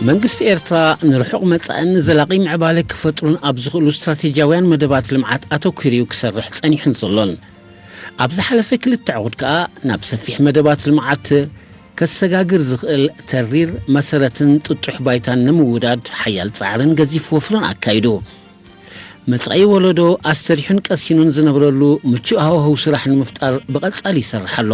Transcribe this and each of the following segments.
መንግስቲ ኤርትራ ንርሑቕ መጻእን ዘላቒ ምዕባለ ክፈጥሩን ኣብ ዝኽእሉ ስትራቴጂያውያን መደባት ልምዓት ኣተኲሩ እዩ ክሰርሕ ጸኒሑን ዘሎን። ኣብ ዝሓለፈ ክልተ ዕቑድ ከኣ ናብ ሰፊሕ መደባት ልምዓት ከሰጋግር ዝኽእል ተሪር መሰረትን ጥጡሕ ባይታን ንምውዳድ ሓያል ጻዕርን ገዚፍ ወፍርን ኣካይዱ። መጻኢ ወለዶ ኣስተሪሑን ቀሲኑን ዝነብረሉ ምቹእ ሃዋህው ስራሕ ንምፍጣር ብቐጻሊ ይሰርሕ ኣሎ።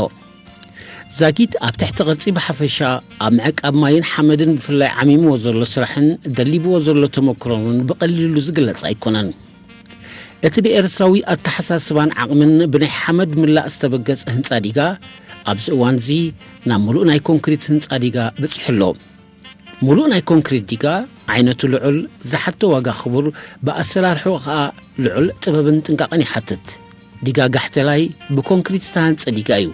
ዛጊት ኣብ ትሕቲ ቅርጺ ብሓፈሻ፣ ኣብ ምዕቃብ ማይን ሓመድን ብፍላይ ዓሚምዎ ዘሎ ስራሕን ደሊብዎ ዘሎ ተመክሮን እውን ብቐሊሉ ዝግለጽ ኣይኮነን። እቲ ብኤርትራዊ ኣተሓሳስባን ዓቕምን ብናይ ሓመድ ምላእ ዝተበገጸ ህንጻ ዲጋ፣ ኣብዚ እዋንዚ ናብ ምሉእ ናይ ኮንክሪት ህንጻ ዲጋ በጺሑ ኣሎ። ምሉእ ናይ ኮንክሪት ዲጋ ዓይነቱ ልዑል፣ ዝሓቶ ዋጋ ክቡር፣ ብኣሰራርሕኡ ኸኣ ልዑል ጥበብን ጥንቃቐን ይሓትት። ዲጋ ጋሕተላይ ብኮንክሪት ዝተሃንጸ ዲጋ እዩ።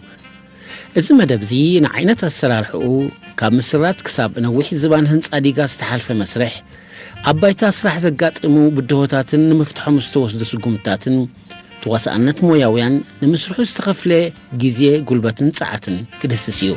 እዚ መደብ እዚ ንዓይነት ኣሰራርሕኡ፣ ካብ ምስራት ክሳብ ነዊሕ ዝባን ህንጻ ዲጋ ዝተሓልፈ መስርሕ፣ ኣብ ባይታ ስራሕ ዘጋጠሙ ብድሆታትን ንምፍትሖም ዝተወስዱ ስጉምትታትን፣ ተዋሳእነት ሞያውያን፣ ንምስርሑ ዝተኸፍለ ግዜ፣ ጉልበትን ጸዓትን ክድህስስ እዩ።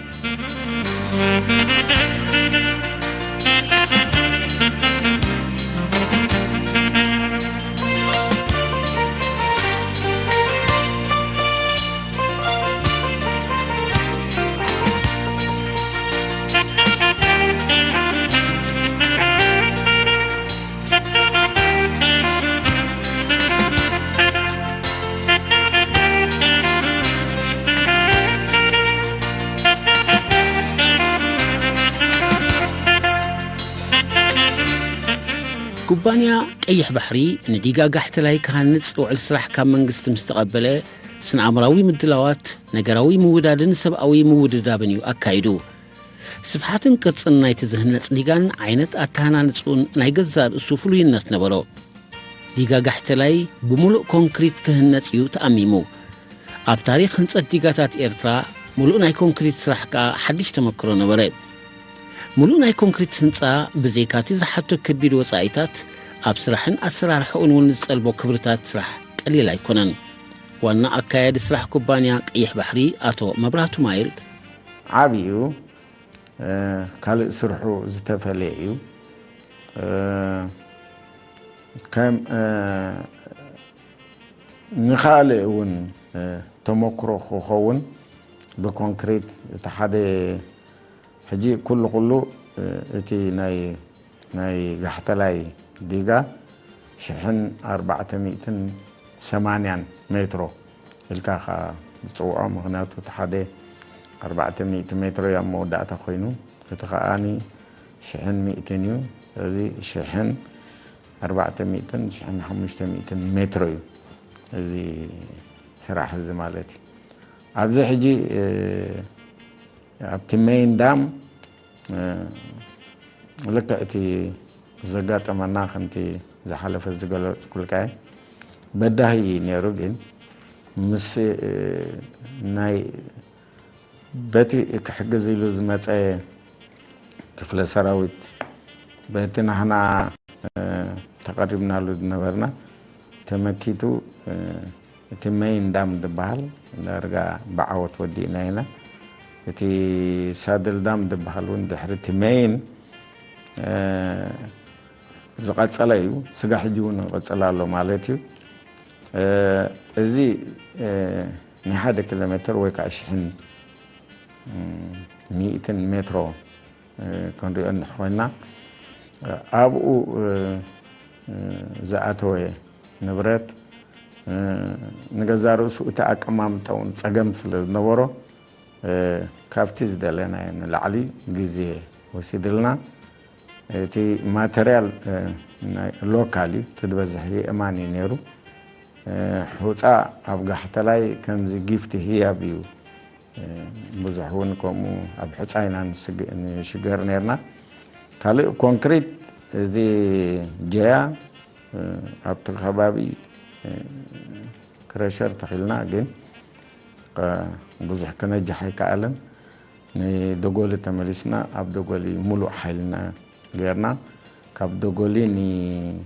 ኩባንያ ቀይሕ ባሕሪ ንዲጋ ጋሕተላይ ክሃንጽ ውዕል ስራሕ ካብ መንግስቲ ምስ ተቐበለ፣ ስነ-ኣእምራዊ ምድላዋት፣ ነገራዊ ምውዳድን ሰብኣዊ ምውድዳብን እዩ ኣካይዱ። ስፍሓትን ቅርጽን ናይቲ ዝህነጽ ዲጋን ዓይነት ኣተሃናንጽኡን ናይ ገዛእ ርእሱ ፍሉይነት ነበሮ። ዲጋ ጋሕተላይ ብምሉእ ኮንክሪት ክህነጽ እዩ ተኣሚሙ። ኣብ ታሪኽ ህንጸት ዲጋታት ኤርትራ፣ ምሉእ ናይ ኮንክሪት ስራሕ ከኣ ሓድሽ ተመክሮ ነበረ። ምሉእ ናይ ኮንክሪት ህንጻ፣ ብዘይካቲ ዝሓቶ ከቢድ ወጻኢታት፣ ኣብ ስራሕን ኣሰራርሓኡን እውን ዝጸልቦ ክብርታት ስራሕ ቀሊል ኣይኮነን። ዋና ኣካያዲ ስራሕ ኩባንያ ቀይሕ ባሕሪ ኣቶ መብራህቱ ማይል፣ ዓቢ እዩ። እ፣ ካልእ ስርሑ ዝተፈለየ እዩ። እ፣ ከም፣ እ፣ ንኻልእ እውን፣ እ፣ ተመክሮ ክኸውን ብኮንክሪት እቲ ሓደ፣ ሕጂ ኩሉ ኩሉ፣ እ፣ እቲ ናይ ናይ ጋሕተላይ ዲጋ ሽሕን ኣርባዕተ ሚእትን ሰማንያን ሜትሮ ኢልካ ኸዓ ዝጽውዖ። ምኽንያቱ እቲ ሓደ ኣርባዕተ ሚእቲ ሜትሮ እዩ ኣብ መወዳእታ ኮይኑ፣ እቲ ኸዓኒ ሽሕን ሚእትን እዩ። እዚ ሽሕን ኣርባዕተ ሚእትን ሽሕን ሓሙሽተ ሚእትን ሜትሮ እዩ እዚ ስራሕ እዚ ማለት እዩ። ኣብዚ ሕጂ፣ እ፣ ኣብቲ ሜይን ዳም፣ እ፣ ልክዕ እቲ ዘጋጠመና ከምቲ ዝሓለፈ ዝገለጽኩልካ እየ። በዳሂ እዩ ነይሩ፣ ግን ምስ፣ እ፣ ናይ በቲ ክሕግዝ ኢሉ ዝመጸ ክፍለ ሰራዊት በቲ ናህና፣ እ፣ ተቐሪብናሉ ዝነበርና ተመኪቱ፣ እ፣ እቲ ሜይን ዳም ዝበሃል ዳርጋ ብዓወት ወዲእና ኢና። እቲ ሳድል ዳም ዝበሃል እውን ድሕሪ እቲ ሜይን፣ እ፣ ዝቐጸለ እዩ። ስጋ ሕጂ እውን ይቕጽል ኣሎ ማለት እዩ። እ፣ እዚ፣ እ፣ ናይ ሓደ ኪሎ ሜትር ወይ ከዓ ሽሕን፣ እ፣ ሚእትን ሜትሮ እ፣ ክንሪኦ እንድሕር ኮይንና፣ እ፣ ኣብኡ፣ እ፣ እ፣ ዝኣተወ ንብረት፣ እ፣ ንገዛእ ርእሱ እቲ ኣቀማምጣ እውን ጸገም ስለ ዝነበሮ፣ እ፣ ካብቲ ዝደለናዮ ንላዕሊ ግዜ ወሲድልና። እቲ ማተርያል፣ እ፣ ናይ ሎካል እዩ፣ እቲ ዝበዝሕ የእማን እዩ ነይሩ። እ፣ ሑጻ ኣብ ጋሕተላይ ከምዚ ጊፍቲ ህያብ እዩ። እ፣ ብዙሕ እውን ከምኡ ኣብ ሑጻ ኢና ንስግ-፣ ንሽገር ነይርና። ካልእ ኮንክሪት እዚ ጀያ፣ እ፣ ኣብቲ ከባቢ፣ እ፣ ክረሸር ተኺልና፣ ግን፣ እ፣ ብዙሕ ክነጅሕ ኣይከኣለን። ንደጎሊ ተመሊስና፣ ኣብ ደጎሊ ሙሉእ ሓይልና ጌርና፣ ካብ ደጎሊ ን-፣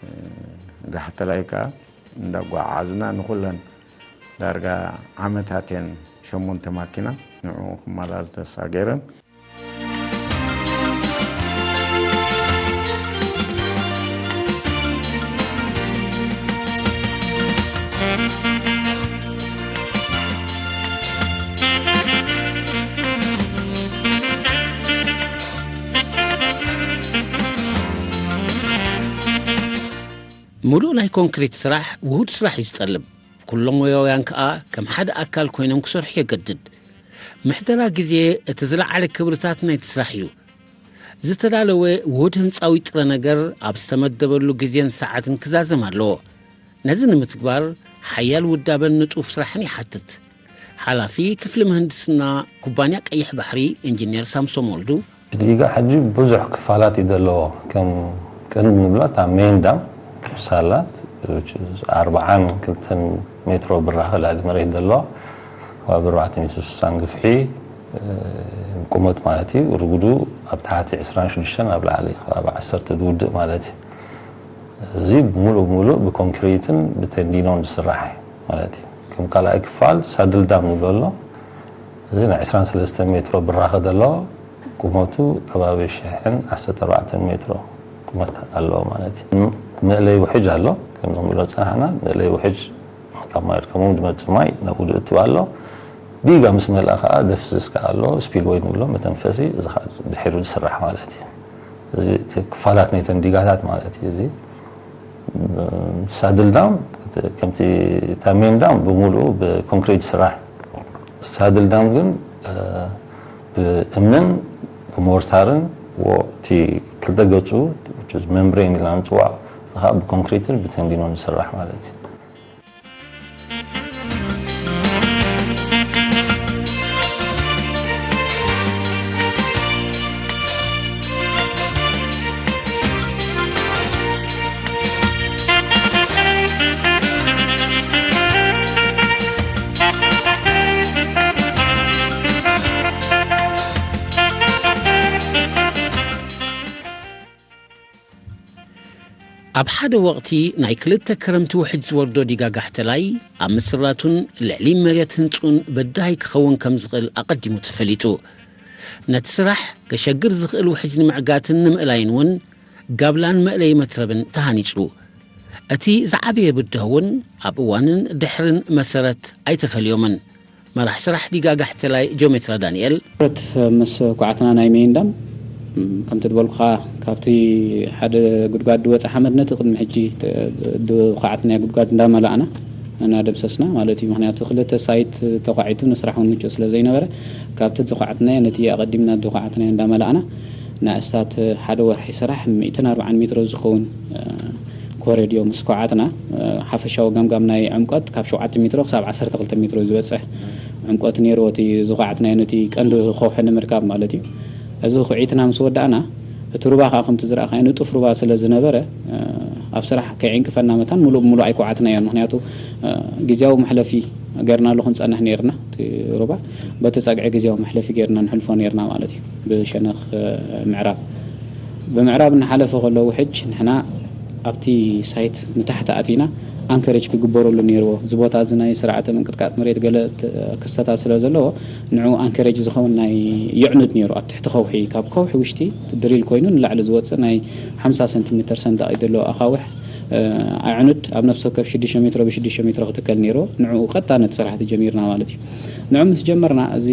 እ፣ ጋሕተላይ ከኣ እንዳጓዓዓዝና ንኹለን ዳርጋ ዓመታት እየን ሸሞንተ ማኪና ንዕኡ ክመላለሳ ገይረን። ምሉእ ናይ ኮንክሪት ስራሕ ውሁድ ስራሕ እዩ ዝጠልብ። ኩሎም ሞያውያን ከኣ ከም ሓደ ኣካል ኮይኖም ክሰርሑ የገድድ። ምሕደራ ግዜ እቲ ዝለዓለ ክብርታት ናይቲ ስራሕ እዩ። ዝተዳለወ ውሁድ ህንጻዊ ጥረ ነገር ኣብ ዝተመደበሉ ግዜን ሰዓትን ክዛዘም ኣለዎ። ነዚ ንምትግባር ሓያል ውዳበን ንጡፍ ስራሕን ይሓትት። ሓላፊ ክፍሊ ምህንድስና ኩባንያ ቀይሕ ባሕሪ ኢንጂነር ሳምሶም ወልዱ፣ ዲጋ ሕጂ ብዙሕ ክፋላት እዩ ዘለዎ። ከም ቀንዲ ንብሎ እታ ሜን ዳም ሳላት ኣርባዓን ክልተን ሜትሮ ብራኸ ልዕሊ መሬት ዘለዎ፣ ከባቢ ኣርባዕተ ሚእቲ ስሳን ግፍሒ ቁመት ማለት እዩ። ርጉዱ ኣብ ታሕቲ ዕስራን ሽዱሽተን፣ ኣብ ላዕሊ ከባቢ ዓሰርተ ዝውድእ ማለት እዩ። እዚ ብምሉእ ብምሉእ ብኮንክሪትን ብተንዲኖን ዝስራሕ እዩ ማለት እዩ። ከም ካልኣይ ክፋል ሳድል ዳም ንብሎ ኣሎ። እዚ ናይ ዕስራን ሰለስተን ሜትሮ ብራኸ ዘሎ፣ ቁመቱ ከባቢ ሽሕን ዓሰርተ ኣርባዕተን ሜትሮ ቁመት ኣለዎ ማለት እዩ። መእለይ ውሕጅ ኣሎ። ከምዚ ንብሎ ዝጸናሕና መእለይ ውሕጅ ካብ ማይ፣ ካብ ኦም ዝመጽእ ማይ ናብኡ ዝእትው ኣሎ። ዲጋ ምስ መልኣ ከኣ ደፍስስ ከኣ ኣሎ፣ ስፒልወይ ንብሎ መተንፈሲ፣ እዚ ከኣ ድሒሩ ዝስራሕ ማለት እዩ። እዚ እቲ ክፋላት ናይተን ዲጋታት ማለት እዩ። እዚ ሳድል ዳም ከምቲ እታ ሜን ዳም ብምሉኡ ብኮንክሪት ዝስራሕ፣ ሳድል ዳም ግን ብእምንን ብሞርታርን፣ ወ-፣ እቲ ክልተ ገጹ፣ ሜምብሬን ኢልና ንጽዋዕ፣ እዚ ከኣ ብኮንክሪትን ብተንዲኖን ዝስራሕ ማለት እዩ። ኣብ ሓደ ወቕቲ ናይ ክልተ ክረምቲ ውሕጅ ዝወርዶ ዲጋ ጋሕተላይ ኣብ ምስራቱን ልዕሊ መሬት ህንጹን በዳሂ ክኸውን ከም ዝኽእል ኣቐዲሙ ተፈሊጡ። ነቲ ስራሕ ከሸግር ዝኽእል ውሕጅ ንምዕጋትን ንምእላይን እውን ጋብላን መእለዪ መትረብን ተሃኒጹ። እቲ ዝዓበየ ብድሆ እውን ኣብ እዋንን ድሕርን መሰረት ኣይተፈልዮምን። መራሕ ስራሕ ዲጋ ጋሕተላይ ጆሜትራ ዳንኤል፣ ትኩረት ምስ ኳዕትና ናይ ሜይን ዳም፣ ከምቲ ዝበልኩኻ፣ ካብቲ ሓደ ጉድጓድ ዝወፀ ሓመድ ነቲ ቅድሚ ሕጂ ኳዕትና ጉድጓድ እንዳመላእና እናደምሰስና ማለት እዩ። ምክንያቱ ክልተ ሳይት ተኳዒቱ ንስራሕ እውን ምቹእ ስለ ዘይነበረ፣ ካብቲ ዝኳዕትናዮ ነቲ ኣቐዲምና ዝኳዕትናዮ እንዳመላእና፣ ንኣስታት ሓደ ወርሒ ስራሕ ሚእትን ኣርባዓን ሜትሮ ዝኸውን ኮረድዮ ምስ ኳዓትና፣ ሓፈሻዊ ገምጋም ናይ ዕምቆት ካብ ሸውዓተ ሜትሮ ክሳብ ዓሰርተ ክልተ ሜትሮ ዝበጽሕ ዕምቆት ነይርዎ፣ እቲ ዝኳዓትናዮ ነቲ ቀንዲ ከውሒ ንምርካብ ማለት እዩ። እዚ ኩዒትና ምስ ወዳእና፣ እቲ ሩባ ከዓ ከምቲ ዝረኣኻዮ ንጡፍ ሩባ ስለ ዝነበረ፣ ኣብ ስራሕ ከይዕንቅፈና መታን ምሉእ ብምሉእ ኣይኳዓትናዮን። ምክንያቱ ግዜያዊ መሕለፊ ገርናሉ ክንጸንሕ ነይርና፣ እቲ ሩባ በቲ ጸግዒ ግዜያዊ መሕለፊ ገርና ንሕልፎ ነይርና ማለት እዩ። ብሸነኽ ምዕራብ፣ ብምዕራብ እናሓለፈ ከሎ ውሕጅ፣ ንሕና ኣብቲ ሳይት ንታሕቲ ኣቲና ኣንከሬጅ ክግበረሉ ነይርዎ። እዚ ቦታ እዚ ናይ ስርዓተ ምንቅጥቃጥ መሬት ገለ ት-፣ ክስተታት ስለ ዘለዎ፣ ንዑ ኣንከሬጅ ዝኸውን ናይ የዕኑድ ነይሩ። ኣብ ትሕቲ ከውሒ፣ ካብ ከውሒ ውሽጢ ድሪል ኮይኑ ንላዕሊ ዝወፅእ ናይ ሓምሳ ሰንቲሜተር ሰንዳቕ እዩ ዘለዎ ኣኻውሕ፣ እ፣ ኣዕኑድ ኣብ ነፍሲ ወከፍ ሽዱሽተ ሜትሮ ብሽዱሽተ ሜትሮ ክትከል ነይርዎ። ንዕኡ ቀጥታ ነቲ ስራሕቲ ጀሚርና ማለት እዩ። ንዑ ምስ ጀመርና፣ እዚ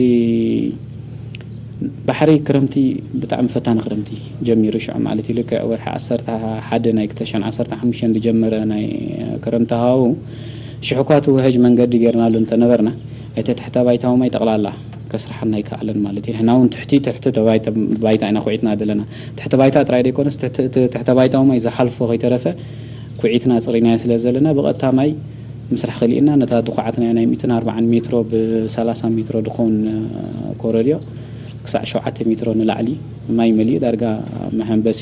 ባሕሪ ክረምቲ ብጣዕሚ ፈታኒ ክረምቲ ጀሚሩ። ሽዑ ማለት እዩ፣ ልክዕ ወርሒ ዓሰርተ ሓደ ናይ ክልተ ሽሕን ዓሰርተ ሓሙሽተን ዝጀመረ ናይ ክረምቲ ሃዋህው፣ ሽሕኳ እቲ ውሕጅ መንገዲ ጌርናሉ እንተነበርና፣ እቲ ትሕተ ባይታዊ ማይ ጠቕላላ ከስርሓና ኣይከኣለን ማለት እዩ። ንሕና እውን ትሕቲ፣ ትሕቲ ባይታ፣ ባይታ ኢና ኩዒትና ዘለና። ትሕቲ ባይታ ጥራይ ዘይኮነስ፣ ትሕቲ፣ እቲ ትሕተ ባይታዊ ማይ ዝሓልፎ ከይተረፈ ኩዒትና ጽሪናዮ ስለ ዘለና፣ ብቐጥታ ማይ ምስራሕ ከሊእና፣ ነታ ዝኹዓትናያ ናይ ሚእትን ኣርባዓን ሜትሮ ብሰላሳ ሜትሮ ድኾን ኮረድዮ ክሳዕ ሸውዓተ ሜትሮ ንላዕሊ ማይ መሊኡ፣ ዳርጋ መሐንበሲ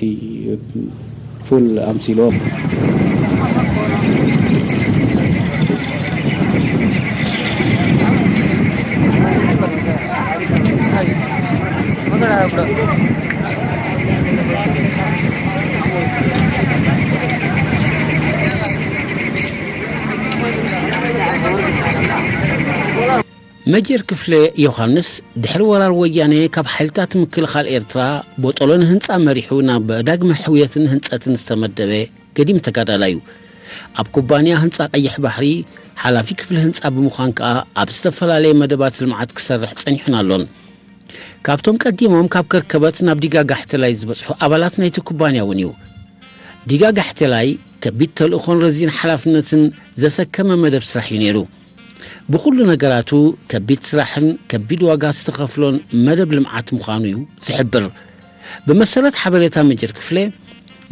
ፑል ኣምሲልዎ። መጀር ክፍለ ዮሃንስ፣ ድሕሪ ወራር ወያነ ካብ ሓይልታት ምክልኻል ኤርትራ ቦጦሎ ንህንጻ መሪሑ ናብ ዳግመ ሕውየትን ህንጸትን ዝተመደበ ገዲም ተጋዳላይ እዩ። ኣብ ኩባንያ ህንጻ ቀይሕ ባሕሪ ሓላፊ ክፍሊ ህንጻ ብምዃን ከኣ ኣብ ዝተፈላለየ መደባት ልምዓት ክሰርሕ ጸኒሑን ኣሎን። ካብቶም ቀዲሞም ካብ ከርከበት ናብ ዲጋ ጋሕተላይ ዝበጽሑ ኣባላት ናይቲ ኩባንያ እውን እዩ። ዲጋ ጋሕተላይ ከቢድ ተልእኾን ረዚን ሓላፍነትን ዘሰከመ መደብ ስራሕ እዩ ነይሩ። ብኹሉ ነገራቱ ከቢድ ስራሕን ከቢድ ዋጋ ዝተኸፍሎን መደብ ልምዓት ምዃኑ እዩ ዝሕብር። ብመሰረት ሓበሬታ መጀር ክፍለ፣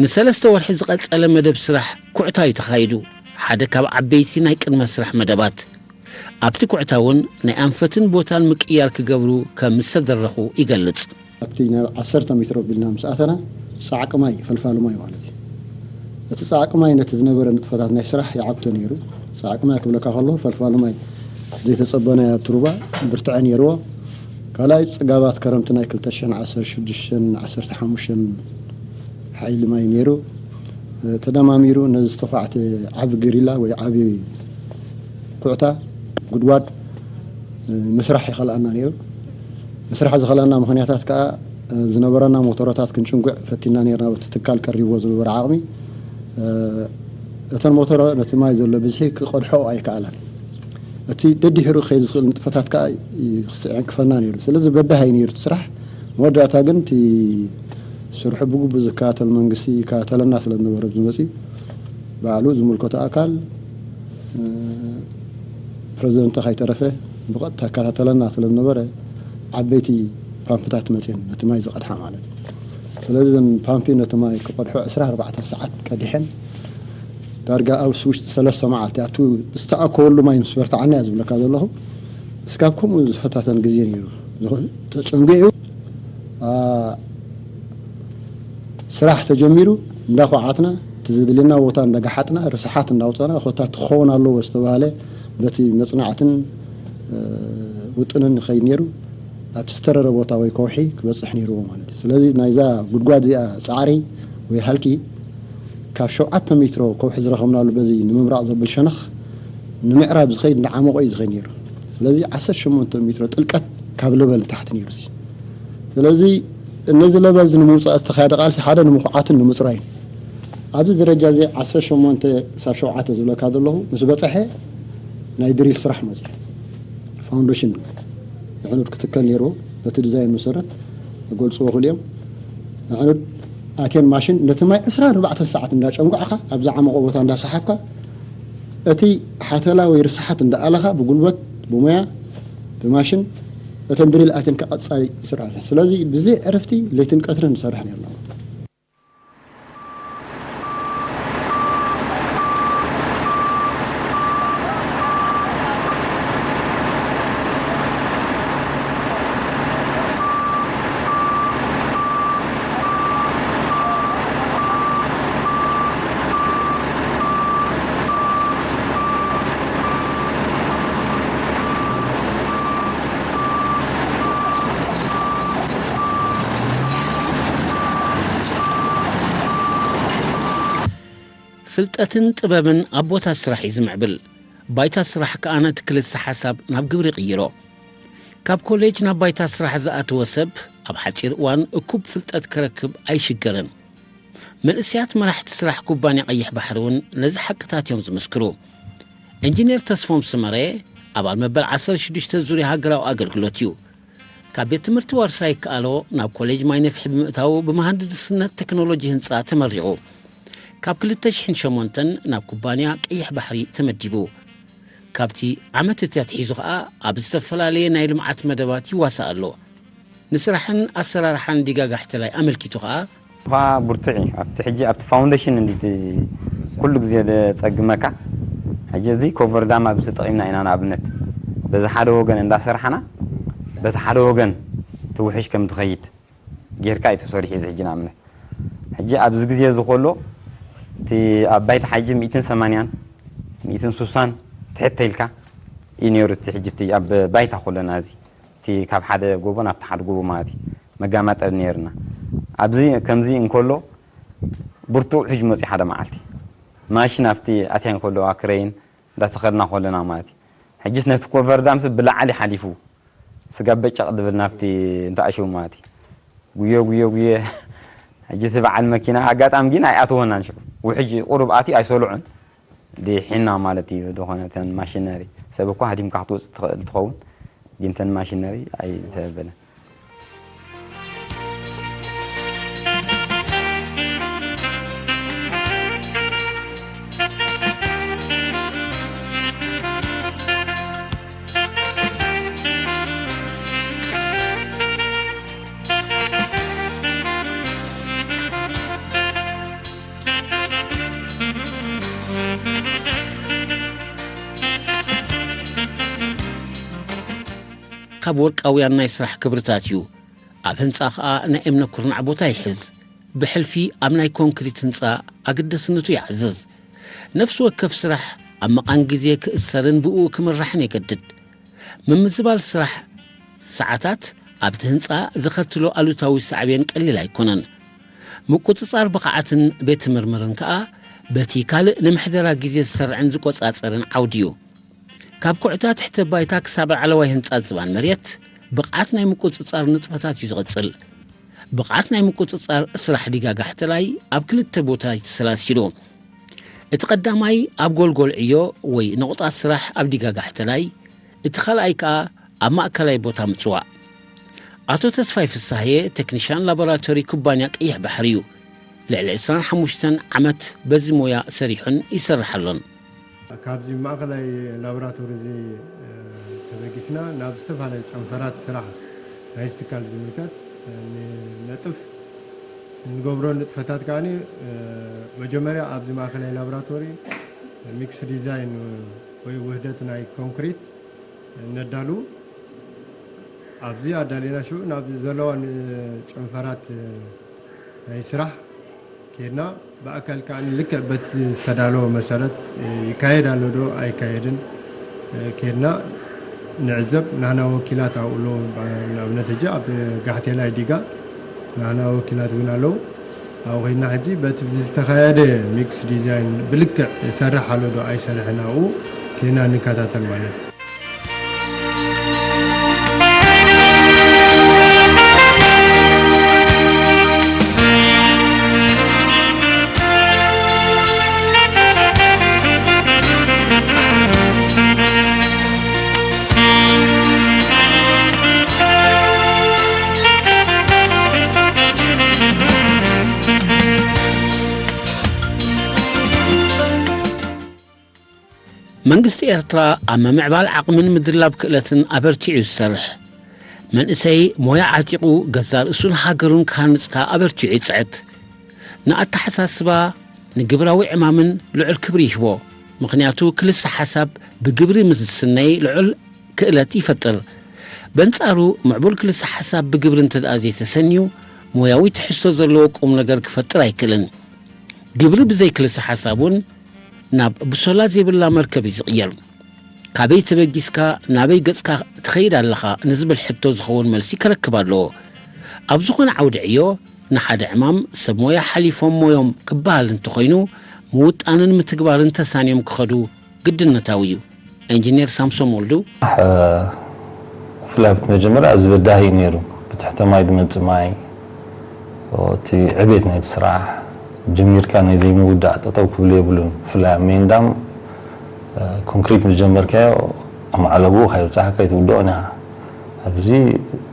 ንሰለስተ ወርሒ ዝቐጸለ መደብ ስራሕ ኩዕታ እዩ ተኻይዱ። ሓደ ካብ ዓበይቲ ናይ ቅድመ ስራሕ መደባት። ኣብቲ ኩዕታ እውን ናይ ኣንፈትን ቦታን ምቅያር ክገብሩ ከም ዝተደረኹ ይገልጽ። ኣብቲ ናብ ዓሰርተ ሜትሮ ቢልና ምስ ኣተና፣ ጻዕቂ ማይ፣ ፈልፋሉ ማይ ማለት እዩ። እቲ ጻዕቂ ማይ ነቲ ዝነበረ ንጥፈታት ናይ ስራሕ ይዓብቶ ነይሩ። ጻዕቂ ማይ ክብለካ ከሎ፣ ፈልፋሉ ማይ ዘይተጸበናዮ ኣብቲ ሩባ ብርትዐ ነይርዎ። ካልኣይ፣ ጽጋባት ከረምቲ ናይ ክልተ ሽሕን ዓሰርተ ሽዱሽተን ዓሰርተ ሓሙሽተን ሓይሊ ማይ ነይሩ። ተደማሚሩ ነዚ ዝተዃዕተ ዓቢ ገሪላ ወይ ዓቢ ኩዕታ፣ ጉድጓድ፣ ምስራሕ ይኸልኣና ነይሩ። ምስራሕ ዝኸልኣና ምኽንያታት ከኣ፣ ዝነበረና ሞተሮታት ክንጭንጉዕ ፈቲና ነይርና፣ በቲ ትካል ቀሪብዎ ዝነበረ ዓቕሚ። እተን ሞተሮ ነቲ ማይ ዘሎ ብዝሒ ክቐድሖ ኣይከኣላን። እቲ ደድሕሩ ክኸይድ ዝኽእል ንጥፈታት ከኣ ክስዕንክፈና ነይሩ። ስለዚ በዳህ እዩ ነይሩ እቲ ስራሕ። መወዳእታ ግን እቲ ስርሑ ብግቡእ ዝከታተል መንግስቲ ይከታተለና ስለ ዝነበረ ኣብዚ መጺኡ፣ ባዕሉ ዝምልከቶ ኣካል፣ እ፣ ፕረዚደንት ከይተረፈ ብቐጥታ ይከታተለና ስለ ዝነበረ፣ ዓበይቲ ፓምፕታት መጽየን ነቲ ማይ ዝቐድሓ ማለት እዩ። ስለዚ እዘን ፓምፒ ነቲ ማይ ክቐድሖ ዕስራ ኣርባዕተ ሰዓት ቀዲሐን፣ ዳርጋ ኣብ ውሽጢ ሰለስተ መዓልቲ ኣብቲ ዝተኣከበሉ ማይ ምስ በርትዓና እየ ዝብለካ ዘለኹ። እስካብ ከምኡ ዝፈታተን ግዜ ነይሩ። ዝኾ-፣ ተጨንጊዑ፣ ኣ፣ ስራሕ ተጀሚሩ፣ እንዳኳዓትና፣ እቲ ዘድልየና ቦታ እንዳጋሓጥና፣ ርስሓት እንዳውፀና፣ ኮታ ትኸውን ኣለዎ ዝተባሃለ በቲ መፅናዕትን፣ እ፣ ውጥንን ይኸይድ ነይሩ። ኣብቲ ዝተረረ ቦታ ወይ ከውሒ ክበፅሕ ነይርዎ ማለት እዩ። ስለዚ ናይዛ ጉድጓድ እዚኣ ፃዕሪ ወይ ሃልኪ ካብ ሸውዓተ ሜትሮ ከውሒ ዝረኸብናሉ በዚ ንምብራቕ ዘብል ሸነኽ ንምዕራብ ዝኸይድ እንዳዓመቖ እዩ ዝኸይድ ነይሩ። ስለዚ ዓሰርተ ሸሞንተ ሜትሮ ጥልቀት ካብ ለበል ታሕቲ ነይሩ። ስለዚ እነዚ ለበል እዚ ንምውፃእ ዝተኻየደ ቃልሲ ሓደ ንምኹዓትን ንምፅራይን። ኣብዚ ደረጃ እዚ ዓሰርተ ሸሞንተ ክሳብ ሸውዓተ ዝብለካ ዘለኹ ምስ በፅሐ ናይ ድሪል ስራሕ መፅእ። ፋውንዴሽን የዕኑድ ክትከል ነይርዎ። ነቲ ዲዛይን መሰረት ክገልፅዎ ክእሉ እዮም። የዕኑድ ኣትየን ማሽን ነቲ ማይ ዕስራ ኣርባዕተ ሰዓት እንዳጨንጓዕካ ኣብዛ ዓመቆ ቦታ እንዳሰሓብካ እቲ ሓተላ ወይ ርስሓት እንዳኣለኻ ብጉልበት፣ ብሞያ፣ ብማሽን እተን ድሪል ኣትየን ቀጻሊ ይስርሓ። ስለዚ ብዘይ ዕረፍቲ ለይትን ቀትርን ንሰርሕ ነርና። ፍልጠትን ጥበብን ኣብ ቦታ ስራሕ እዩ ዝምዕብል። ባይታ ስራሕ ከኣ ነቲ ክልሰ ሓሳብ ናብ ግብሪ ይቕይሮ። ካብ ኮሌጅ ናብ ባይታ ስራሕ ዝኣተወ ሰብ ኣብ ሓጺር እዋን እኩብ ፍልጠት ክረክብ ኣይሽገርን። መንእሰያት መራሕቲ ስራሕ ኩባንያ ቀይሕ ባሕሪ እውን ነዚ ሓቅታት እዮም ዝምስክሩ። ኢንጂነር ተስፎም ስመረ ኣባል መበል ዓሰርተ ሽዱሽተ ዙርያ ሃገራዊ ኣገልግሎት እዩ። ካብ ቤት ትምህርቲ ዋርሳይ ይከኣሎ ናብ ኮሌጅ ማይ ነፍሒ ብምእታዉ ብመሃንድስነት ቴክኖሎጂ ህንጻ ተመሪቑ። ካብ ክልተ ሽሕን ሸሞንተን ናብ ኩባንያ ቀይሕ ባሕሪ ተመዲቡ። ካብቲ ዓመት እቲ ኣትሒዙ ኸኣ ኣብ ዝተፈላለየ ናይ ልምዓት መደባት ይዋሳእ ኣሎ። ንስራሕን ኣሰራርሓን ዲጋ ጋሕተላይ ኣመልኪቱ ኸኣ፣ እኳ ብርቱዕ እዩ። ኣብቲ ሕጂ ኣብቲ ፋውንዴሽን እንዲ ኩሉ ግዜ ዘጸግመካ። ሕጂ እዚ ኮቨር ዳም ኣብዚ ተጠቒምና ኢና። ንኣብነት በዚ ሓደ ወገን እንዳሰርሓና በቲ ሓደ ወገን ትውሕሽ ከም ትኸይድ ጌርካ እዩ ተሰሪሑ። እዚ ሕጂ ንኣብነት ሕጂ ኣብዚ ግዜ እዚ ከሎ እቲ ኣብ ባይታ ሓጂ ሚእትን ሰማንያን ሚእትን ሱሳን ትሕተ ኢልካ እዩ ነይሩ። እቲ ሕጂ እቲ ኣብ ባይታ ከለና እዚ እቲ ካብ ሓደ ጎቦ ናብቲ ሓደ ጎቦ ማለት እዩ መጋማጠል ነይርና። ኣብዚ ከምዚ እንከሎ ብርቱዕ ውሕጅ መፅዩ ሓደ መዓልቲ ማሽን ኣብቲ ኣትያ እንከለዋ ክረይን እንዳተኸድና ከለና ማለት እዩ። ሕጅስ ነቲ ኮቨር ዳምስ ብላዕሊ ሓሊፉ ስጋ በጨቕ ድብል ናብቲ እንተኣሸው ማለት እዩ። ጉዮ ጉዮ ጉዮ። ሕጂ እቲ በዓል መኪና ኣጋጣሚ ግን ኣይኣተወናን ሽዑ። ውሕጅ ቁሩብ ኣትዩ ኣይሰልዑን። ድሒና ማለት እዩ። ዝኾነ እተን ማሽነሪ ሰብ እኳ ሃዲምካ ክትወፅእ ትኽእል ትኸውን፣ ግን እተን ማሽነሪ ኣይተበለን። ካብ ወርቃውያን ናይ ስራሕ ክብርታት እዩ። ኣብ ህንጻ ኸኣ ናይ እምነ ኩርናዕ ቦታ ይሕዝ። ብሕልፊ ኣብ ናይ ኮንክሪት ህንጻ ኣገዳስነቱ ይዓዝዝ። ነፍሲ ወከፍ ስራሕ ኣብ መቓን ግዜ ክእሰርን ብእኡ ክምራሕን የገድድ። ምምዝባል ስራሕ ሰዓታት ኣብቲ ህንጻ ዘኸትሎ ኣሉታዊ ሳዕቤን ቀሊል ኣይኮነን። ምቁጽጻር ብቕዓትን ቤት ትምርምርን ከኣ በቲ ካልእ ንምሕደራ ግዜ ዝሰርዕን ዝቆጻጸርን ዓውዲ እዩ። ካብ ኩዕታ ትሕተ ባይታ ክሳብ ላዕለዋይ ህንጻ ዝባን መሬት ብቕዓት ናይ ምቁጽጻር ንጥፈታት እዩ ዝቕጽል። ብቕዓት ናይ ምቁጽጻር ስራሕ ዲጋ ጋሕተላይ ኣብ ክልተ ቦታ እዩ ተሰላሲሉ። እቲ ቀዳማይ ኣብ ጎልጎል ዕዮ ወይ ነቑጣ ስራሕ ኣብ ዲጋ ጋሕተላይ፣ እቲ ካልኣይ ከኣ ኣብ ማእከላይ ቦታ ምጽዋዕ። ኣቶ ተስፋይ ፍሳሃየ ቴክኒሻን ላቦራቶሪ ኩባንያ ቀይሕ ባሕሪ እዩ። ልዕሊ ዕስራን ሓሙሽተን ዓመት በዚ ሞያ ሰሪሑን ይሰርሕ ኣሎን። ካብዚ ማእከላይ ላቦራቶሪ እዚ፣ እ፣ ተበጊስና ናብ ዝተፈላለዩ ጨንፈራት ስራሕ ናይዚ ትካል ዝምልከት፣ እ፣ ንነጥፍ። እንገብሮ ንጥፈታት ከኣ፣ እ፣ መጀመርያ ኣብዚ ማእከላይ ላቦራቶሪ ሚክስ ዲዛይን ወይ ውህደት ናይ ኮንክሪት ነዳሉ። ኣብዚ ኣዳሊና ሽዑ ናብ ዘለዋ ን-፣ ጨንፈራት ናይ ስራሕ ኬድና፣ ብኣካል ከኣ ልክዕ በቲ ዝተዳለወ መሰረት ይካየድ ኣሎ ዶ ኣይካየድን ኬድና ንዕዘብ። ናህና ወኪላት ኣብኡ ኣለዉ። ንኣብነት ሕጂ ኣብ ጋሕቴላይ ዲጋ ናህና ወኪላት እውን ኣለዉ። ኣብኡ ኸይድና ሕጂ በቲ ዝተኻየደ ሚክስ ዲዛይን ብልክዕ ይሰርሕ ኣሎ ዶ ኣይሰርሕን ኣብኡ ኬድና ንከታተል ማለት እዩ። መንግስቲ ኤርትራ ኣብ ምምዕባል ዓቕምን ምድላብ ክእለትን ኣበርቲዑ እዩ ዝሰርሕ። መንእሰይ ሞያ ዓጢቑ ገዛ ርእሱን ሃገሩን ክሃንጽ ከኣ ኣበርቲዑ ይጽዕት። ንኣተሓሳስባ፣ ንግብራዊ ዕማምን ልዑል ክብሪ ይህቦ። ምኽንያቱ ክልሰ ሓሳብ ብግብሪ ምስ ዝስነይ ልዑል ክእለት ይፈጥር። በንጻሩ ምዕቡል ክልሰ ሓሳብ ብግብሪ እንተ ደኣ ዘይተሰንዩ፣ ሞያዊ ትሕዝቶ ዘለዎ ቁም ነገር ክፈጥር ኣይክእልን። ግብሪ ብዘይ ክልሰ ሓሳብ እውን ናብ ብሶላ ዘይብላ መርከብ እዩ ዝቕየር። ካበይ ተበጊስካ ናበይ ገጽካ ትኸይድ ኣለኻ ንዝብል ሕቶ ዝኸውን መልሲ ከረክብ ኣለዎ። ኣብ ዝኾነ ዓውዲ ዕዮ ንሓደ ዕማም ሰብ ሞያ ሓሊፎም ሞዮም ክበሃል እንተኾይኑ፣ ምውጣንን ምትግባርን ተሳንዮም ክኸዱ ግድነታዊ እዩ። ኢንጂነር ሳምሶም ወልዱ። እ፣ ብፍላይ ኣብቲ መጀመርያ ኣዝዩ በዳሂ እዩ ነይሩ። ብትሕተ ማይ ዝመጽእ ማይ፣ እቲ ዕቤት ናይቲ ስራሕ ጀሚርካ ናይ ዘይምውዳእ ጠጠው ክብል የብሉን። ብፍላይ ኣብ ሜንዳም፣ እ፣ ኮንክሪት ምስ ጀመርካዮ ኣብ ማዕለብኡ ከይብጻሕካ ኣይትውድኦን ኢኻ። ኣብዚ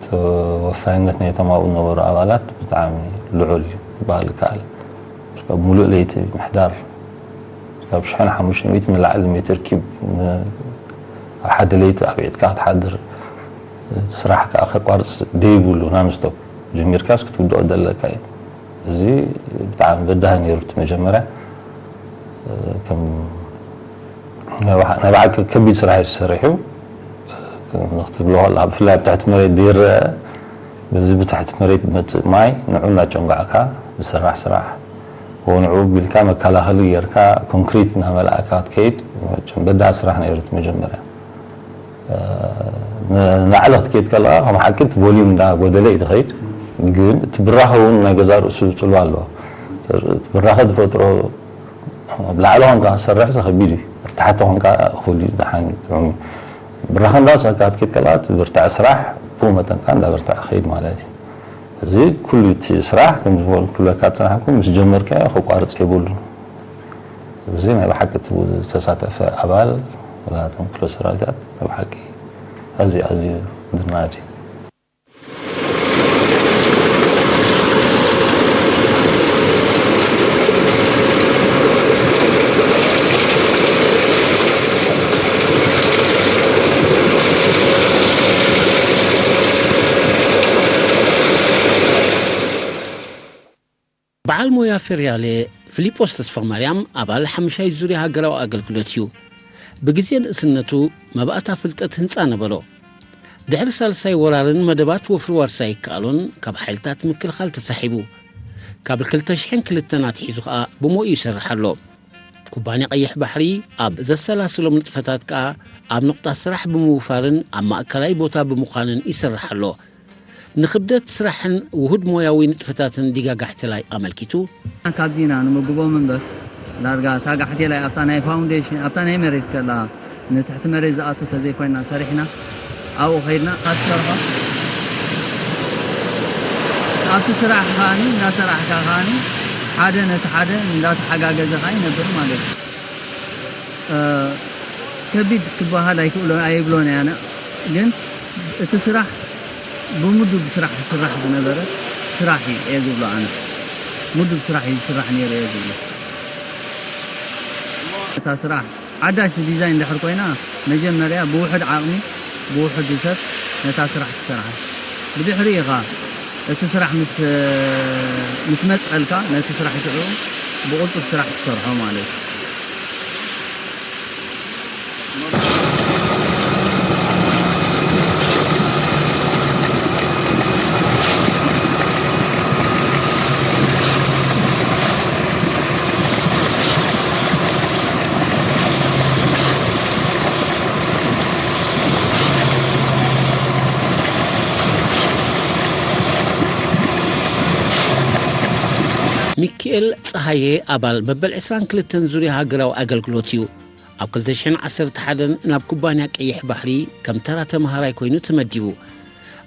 ተወፋይነት ናይቶም ኣብኡ ዝነበሩ ኣባላት ብጣዕሚ ልዑል እዩ ክበሃል ይከኣል። ካብ ሙሉእ ለይቲ ምሕዳር ካብ ሽሕን ሓሙሽተ ሚእቲ ንላዕሊ ሜትር ኪብ ን-፣ ኣብ ሓደ ለይቲ ኣብዒጥካ ክትሓድር፣ ስራሕ ከኣ ከቋርጽ ደይብሉ፣ ናንስቶፕ ጀሚርካስ ክትውድኦ ዘለካ እዩ። እዚ ብጣዕሚ በዳሂ ነይሩ። እቲ መጀመርያ ከም ናይ ብሓ-፣ ናይ ብሓቂ ከቢድ ስራሕ እዩ ተሰሪሑ። ንክትብሎ ከለኻ ብፍላይ ኣብ ትሕቲ መሬት ዘይረአ፣ በዚ ብትሕቲ መሬት ዝመጽእ ማይ ንዑ እናጨንጓዕካ ዝስራሕ ስራሕ፣ ወንዑ ቢልካ መከላኸሊ ጌርካ ኮንክሪት እናመልኣካ ክትከይድ፣ መቸም በዳሂ ስራሕ ነይሩ እቲ መጀመርያ። እ፣ ን-፣ ንላዕሊ ክትከይድ ከለኻ ከም ሓቂ እቲ ቮሊዩም እንዳጎደለ እዩ ዝኸይድ። ግን እቲ ብራኸ እውን ናይ ገዛ ርእሱ ጽልዋ ኣለዎ። እቲ ብራኸ ዝፈጥሮ ኣብ ላዕሊ ኮንካ ክትሰርሕ ከቢድ እዩ። ኣብ ታሕቲ ኮንካ እኹል እዩ፣ ደሓን እዩ፣ ጥዑም እዩ። ብራኸ እንዳወሰድካ ክትከይድ ከለኻ እቲ ብርታዕ ስራሕ ብኡ መጠን ከኣ እንዳበርትዐ ክኸይድ ማለት እዩ። እዚ ኩሉ እቲ ስራሕ ከም ዝበልኩ ክብለካ ዝጸናሕኩ ምስ ጀመርካዮ ከቋርጽ የብሉን። እዚ ናይ ብሓቂ እቲ ዝተሳተፈ ኣባል ወላ እቶም ክፍለ ሰራዊታት ናይ ብሓቂ ኣዝዩ ኣዝዩ ዝናድ እዩ። በዓል ሞያ ፌርያሌ ፊሊጶስ ተስፋማርያም ኣባል ሓምሻይ ዙርያ ሃገራዊ ኣገልግሎት እዩ። ብግዜ ንእስነቱ መባእታ ፍልጠት ህንጻ ነበሮ። ድሕሪ ሳልሳይ ወራርን መደባት ወፍሪ ዋርሳይ ይከኣሎን ካብ ሓይልታት ምክልኻል ተሳሒቡ። ካብ ክልተ ሽሕን ክልተን ኣትሒዙ ኸኣ ብሞኡ ይሰርሕ ኣሎ። ኩባንያ ቀይሕ ባሕሪ ኣብ ዘሰላስሎም ንጥፈታት ከኣ ኣብ ነቑጣ ስራሕ ብምውፋርን ኣብ ማእከላይ ቦታ ብምዃንን ይሰርሕ ኣሎ። ንኽብደት ስራሕን ውሁድ ሞያዊ ንጥፈታትን ዲጋ ጋሕቴላይ ኣመልኪቱ፣ ካብዚ ኢና ንምግቦም እምበር፣ ዳርጋ እታ ጋሕቴላይ ኣብታ ናይ ፋውንዴሽን፣ ኣብታ ናይ መሬት ከላ ንትሕቲ መሬት ዝኣቱ ተዘይኮይና ሰሪሕና፣ ኣብኡ ከይድና ካብ ትሰርሖ፣ ኣብቲ ስራሕ ከኣኒ እንዳሰራሕካ ከኣኒ ሓደ ነቲ ሓደ እንዳተሓጋገዘ ከኣ ይነብር ማለት እዩ። እ፣ ከቢድ ክበሃል ኣይክእሎ-፣ ኣይብሎን እየ ኣነ። ግን እቲ ስራሕ ብምዱብ ስራሕ ዝስራሕ ዝነበረ ስራሕ እዩ እየ ዝብሎ ኣነ። ምዱብ ስራሕ እዩ ዝስራሕ ነይሩ እየ ዝብሎ። እታ ስራሕ ሓዳሽ ዲዛይን እንድሕር ኮይና፣ መጀመርያ ብውሑድ ዓቕሚ፣ ብውሑድ ሰብ ነታ ስራሕ ትሰርሓ። ብድሕሪ ኢኻ እቲ ስራሕ ምስ፣ ምስ መጸልካ፣ ነቲ ስራሕ ሽዑ ብቕልጡፍ ስራሕ ትሰርሖ ማለት እዩ። ሚኪኤል ጸሃየ ኣባል መበል ዕስራን ክልተን ዙርያ ሃገራዊ ኣገልግሎት እዩ። ኣብ ክልተ ሽሕን ዓሰርተ ሓደን ናብ ኩባንያ ቀይሕ ባሕሪ ከም ተራ ተመሃራይ ኮይኑ ተመዲቡ።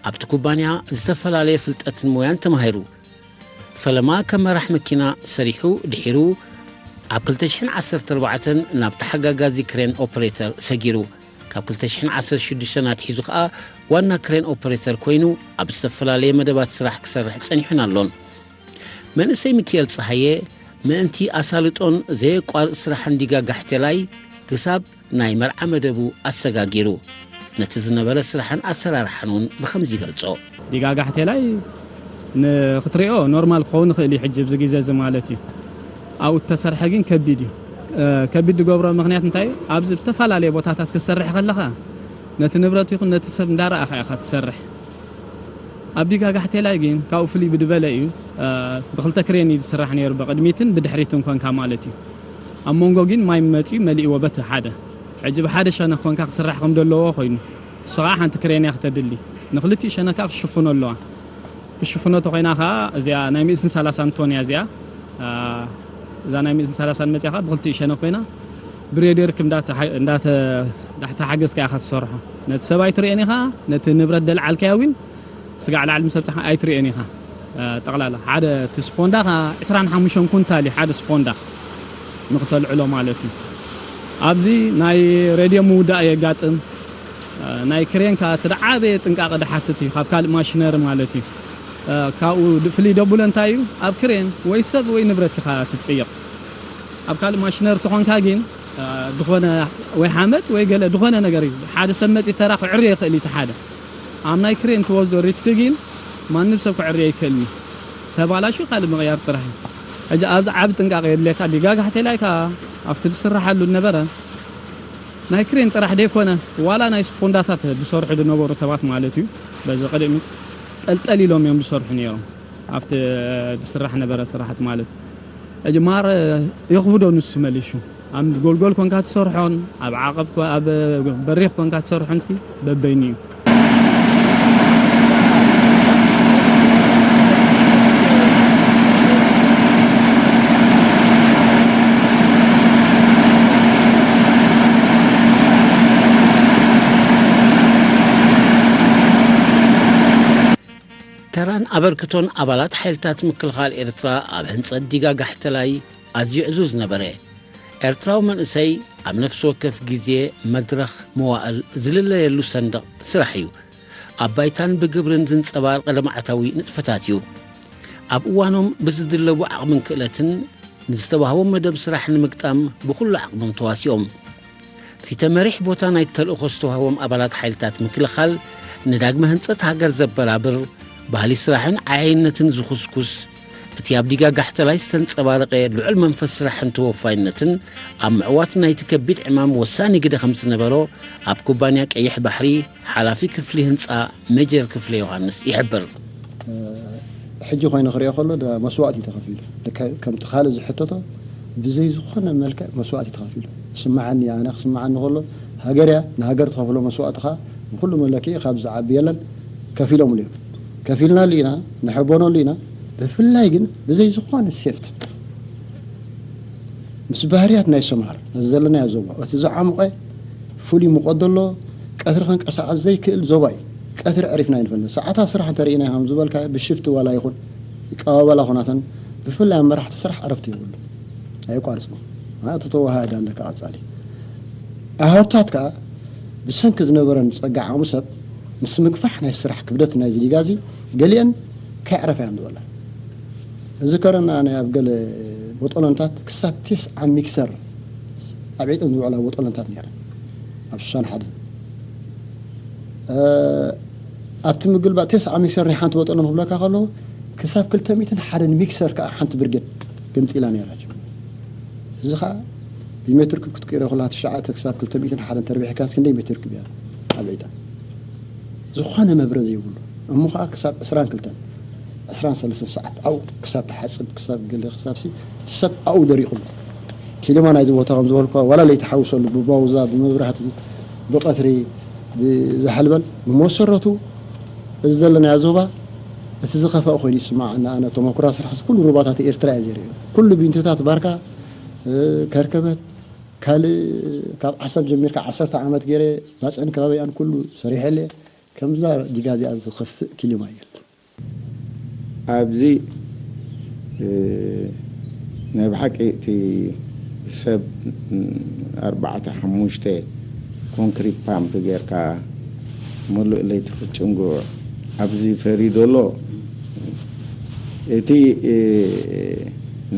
ኣብቲ ኩባንያ ዝተፈላለየ ፍልጠትን ሞያን ተማሂሩ። ፈለማ ከም መራሕ መኪና ሰሪሑ ድሒሩ ኣብ ክልተ ሽሕን ዓሰርተ ኣርባዕተን ናብ ተሓጋጋዚ ክሬን ኦፐሬተር ሰጊሩ። ካብ ክልተ ሽሕን ዓሰርተ ሽዱሽተን ኣትሒዙ ከኣ ዋና ክሬን ኦፐሬተር ኮይኑ ኣብ ዝተፈላለየ መደባት ስራሕ ክሰርሕ ጸኒሑን ኣሎን። መንእሰይ ሚኪኤል ጸሃየ ምእንቲ ኣሳልጦን ዘየቋርጽ ስራሕን ዲጋ ጋሕቴላይ ክሳብ ናይ መርዓ መደቡ ኣሰጋጊሩ። ነቲ ዝነበረ ስራሕን ኣሰራርሓን እውን ብኸምዚ ይገልጾ። ዲጋ ጋሕቴላይ ንኽትሪኦ ኖርማል ክኸውን ይኽእል እዩ፣ ሕጂ ኣብዚ ግዜ እዚ ማለት እዩ። ኣብኡ እተሰርሐ ግን ከቢድ እዩ። እ፣ ከቢድ ዝገብሮ ምኽንያት እንታይ እዩ? ኣብዚ ዝተፈላለየ ቦታታት ክትሰርሕ ከለኻ ነቲ ንብረት ይኹን ነቲ ሰብ እንዳረኣኻ ኢኻ ትሰርሕ። ኣብ ዲጋ ጋሕቴላይ ግን ካብኡ ፍልይ ብድበለ እዩ። እ፣ ብኽልተ ክሬን እዩ ዝስራሕ ነይሩ፣ ብቕድሚትን ብድሕሪትን ኮንካ ማለት እዩ። ኣብ መንጎ ግን ማይ መጺኡ መሊእዎ በቲ ሓደ። ሕጂ ብሓደ ሸነኽ ኮንካ ክስራሕ ከም ዘለዎ ኮይኑ፣ እሱ ኸዓ ሓንቲ ክሬን እያ ክተድሊ። ንኽልቲኡ ሸነኻ ክሽፍኖ ኣለዋ። ክሽፍኖ ተኾይና ኸዓ እዚኣ ናይ ሚእትን ሰላሳን ቶን እያ እዚኣ። እ፣ እዛ ናይ ሚእትን ሰላሳን መጺኣ ኸዓ ብኽልቲኡ ሸነኽ ኮይና ብሬደር ክም እንዳተ-፣ እንዳተ-፣ እንዳተሓገዝካ ኢኻ ትሰርሖ። ነቲ ሰብ ኣይትርእዮን ኢኻ፣ ነቲ ንብረት ደልዓልካዮ እውን ስጋዕ ላዕሊ ምስ ኣብጻሕካ ኣይትርእዮን ኢኻ። እ፣ ጠቕላላ ሓደ እቲ ስፖንዳ ኸዓ ዕስራን ሓሙሽተን ኩንታል እዩ፣ ሓደ ስፖንዳ ንኽተልዕሎ ማለት እዩ። ኣብዚ ናይ ሬድዮ ምውዳእ የጋጥም። እ፣ ናይ ክሬን ከኣ እቲ ዝዓበየ ጥንቃቐ ዝሓትት እዩ፣ ካብ ካልእ ማሽነሪ ማለት እዩ። እ፣ ካብኡ ድ-፣ ፍልይ ደብሎ እንታይ እዩ? ኣብ ክሬን ወይ ሰብ ወይ ንብረት ኢኻ ትጽይቕ። ኣብ ካልእ ማሽነሪ ተኾንካ ግን፣ እ፣ ዝኾነ ወይ ሓመድ ወይ ገለ ዝኾነ ነገር እዩ። ሓደ ሰብ መጺኡ ተራ ክዕርዮ ይኽእል እዩ፣ እቲ ሓደ። ኣብ ናይ ክሬን ትወስዶ ሪስክ ግን ማንም ሰብ ክዕርዮ ኣይክእልን እዩ። ተባላሹ ካልእ ምቕያር ጥራሕ እዩ። ሕጂ ኣብዚ ዓቢ ጥንቃቐ የድልየካ። ዲጋ ጋሕቴላይ ከኣ ኣብቲ ዝስርሓሉ ዝነበረ ናይ ክሬን ጥራሕ ደይኮነ፣ ዋላ ናይ ስፖንዳታት ዝሰርሑ ዝነበሩ ሰባት ማለት እዩ። በዚ ቅድሚ ጠልጠል ኢሎም እዮም ዝሰርሑ ነይሮም፣ ኣብቲ ዝስራሕ ነበረ ስራሓት ማለት። ሕጂ ማር የኽብዶ ንሱ መሊሹ። ኣብ ጎልጎል ኮንካ ትሰርሖን፣ ኣብ ዓቐብ ኮ-፣ ኣብ በሪኽ ኮንካ ትሰርሖን ሲ በበይኑ እዩ። ተራን ኣበርክቶን ኣባላት ሓይልታት ምክልኻል ኤርትራ ኣብ ህንጸት ዲጋ ጋሕተላይ ኣዝዩ ዕዙዝ ነበረ። ኤርትራዊ መንእሰይ ኣብ ነፍሲ ወከፍ ግዜ፣ መድረኽ፣ መዋእል ዝልለየሉ ሰንደቕ ስራሕ እዩ። ኣብ ባይታን ብግብርን ዝንጸባረቕ ልምዓታዊ ንጥፈታት እዩ። ኣብ እዋኖም ብዝድለቡ ዓቕምን ክእለትን ንዝተዋህቦም መደብ ስራሕ ንምግጣም ብኹሉ ዓቕሞም ተዋሲኦም። ፊተ መሪሕ ቦታ ናይ ተልእኾ ዝተዋህቦም ኣባላት ሓይልታት ምክልኻል ንዳግመ ህንጸት ሃገር ዘበራብር፣ ባህሊ ስራሕን ዓያይነትን ዝኹስኩስ፣ እቲ ኣብ ዲጋ ጋሕተላይ ዝተንጸባረቐ ልዑል መንፈስ ስራሕን ተወፋይነትን ኣብ ምዕዋት ናይቲ ከቢድ ዕማም ወሳኒ ግደ ከም ዝነበሮ ኣብ ኩባንያ ቀይሕ ባሕሪ ሓላፊ ክፍሊ ህንጻ ሜጀር ክፍለ ዮሃንስ ይሕብር። ሕጂ ኮይኑ ክሪኦ ከሎ መስዋእቲ እዩ ተኸፊሉ። ከምቲ ካልእ ዝሕተቶ ብዘይ ዝኾነ መልክዕ መስዋእቲ ተኸፊሉ። ስምዓኒ ኣነ ክስምዓኒ ከሎ ሃገር እያ። ንሃገር ትኸፍሎ መስዋእቲ ኸዓ ብኩሉ መለክዒ ካብ ዝዓቢ የለን። ከፊሎምሉ እዮም። ከፊልናሉ ኢና፣ ንሕቦነሉ ኢና። ብፍላይ ግን ብዘይ ዝኾነ ሴፍት ምስ ባህርያት ናይ ሶማል እዚ ዘለናዮ ዞባ እቲ ዝዓሙቐ ፍሉይ ሙቐት ዘሎ ቀትሪ ከንቀሳቐስ ዘይክእል ዞባ እዩ። ቀትሪ ዕሪፍና ኣይንፈልጥን። ሰዓታት ስራሕ እንተርኢና ከም ዝበልካ ብሽፍቲ ዋላ ይኹን ይቀባበላ ኩናተን ብፍላይ ኣብ መራሕቲ ስራሕ ዕረፍቲ የብሉ ኣየቋርፅን። እቲ ተወሃዳ ኣለካ ቀፃሊ ኣሃብታት ከዓ ብሰንኪ ዝነበረን ፀጋ ዓቕሚ ሰብ ምስ ምግፋሕ ናይ ስራሕ ክብደት ናይ ዝዲጋዚ ገሊአን ከይዕረፋ እያን ዝበላ። እዚ ከረና ናይ ኣብ ገለ ቦጦሎንታት ክሳብ ቴስዓ ሚክሰር ኣብ ዒጠን ዝውዕላ ቦጦሎንታት ነይረ ኣብ ሽሳን ሓደን ኣብቲ ምግልባጥ ቴስዓ ሚክሰር ናይ ሓንቲ ቦጦሎን ክብለካ ከለዉ ክሳብ ክልተ ሚእትን ሓደን ሚክሰር ከዓ ሓንቲ ብርጌድ ገምጢላ ነይራ። እዚ ከዓ ብሜትር ክብ ክትቅይሮ ከለካ ትሽዓተ ክሳብ ክልተ ሚእትን ሓደን ተርቢሕካ ክንደይ ሜትር ክብ እያ ኣብ ዒጣ ዝኾነ መብረ ዘይብሉ እሞ ከዓ ክሳብ ዕስራን ክልተን ዕስራን ሰለስተን ሰዓት ኣብኡ ክሳብ ትሓፅብ ክሳብ ገለ ክሳብ ሲ እቲ ሰብ ኣብኡ ደሪቑ ኣሎ። ኪሊማ ናይዚ ቦታ ከም ዝበልኩ ዋላ ለይቲ ሓውሰሉ ብባውዛ ብመብራህቲ ብቐትሪ ብዝሓልበል ብመሰረቱ እዚ ዘለናዮ ዞባ እቲ ዝኸፈአ ኮይኑ ይስማዓና። ኣነ ተመኩራ ስራሕ ኩሉ ሩባታት ኤርትራ እየ ዘርእዮ። ኩሉ ቢንቶታት ባርካ ከርከበት ካልእ ካብ ዓሰብ ጀሚርካ ዓሰርተ ዓመት ገይረ ባፅዕን ከባቢኣን ኩሉ ሰሪሐለ። ከምዛ ዲጋ እዚኣ ዝኸፍእ ኪሊማ የለን። ኣብዚ ናይ ብሓቂ እቲ ሰብ ኣርባዕተ ሓሙሽተ ኮንክሪት ፓምፕ ጌርካ ምሉእ ለይቲ ክትጭንጉዕ ኣብዚ ፈሪዶ ኣሎ። እቲ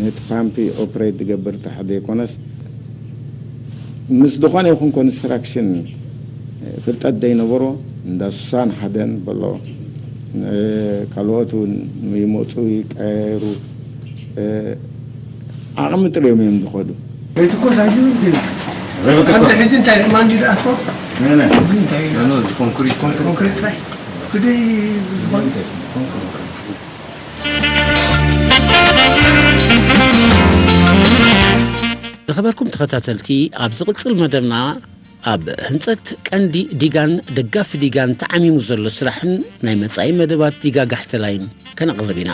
ነቲ ፓምፕ ኦፕሬት ዝገብር ጥራሕ ዘይኮነስ ምስ ዝኾነ ይኹን ኮንስትራክሽን ፍልጠት ዘይነበሮ እንዳ ሱሳን ሓደን በሎ ካልኦት እውን ይመፁ ይቀያየሩ ዓቕሚ ጥሪዮም እዮም ዝኸዱ። ቤት እኮ ሳይዙ ግን አንተ ሕጂ እንታይ ማንዲ ዳስኮ እንታይ ኮንክሪት ኮንክሪት ላይ ግደይ ዝኾነ ዝኸበርኩም ተኸታተልቲ ኣብ ዝቕጽል መደብና ኣብ ህንጸት ቀንዲ ዲጋን ደጋፊ ዲጋን ተዓሚሙ ዘሎ ስራሕን ናይ መጻኢ መደባት ዲጋ ጋሕተላይን ከነቕርብ ኢና።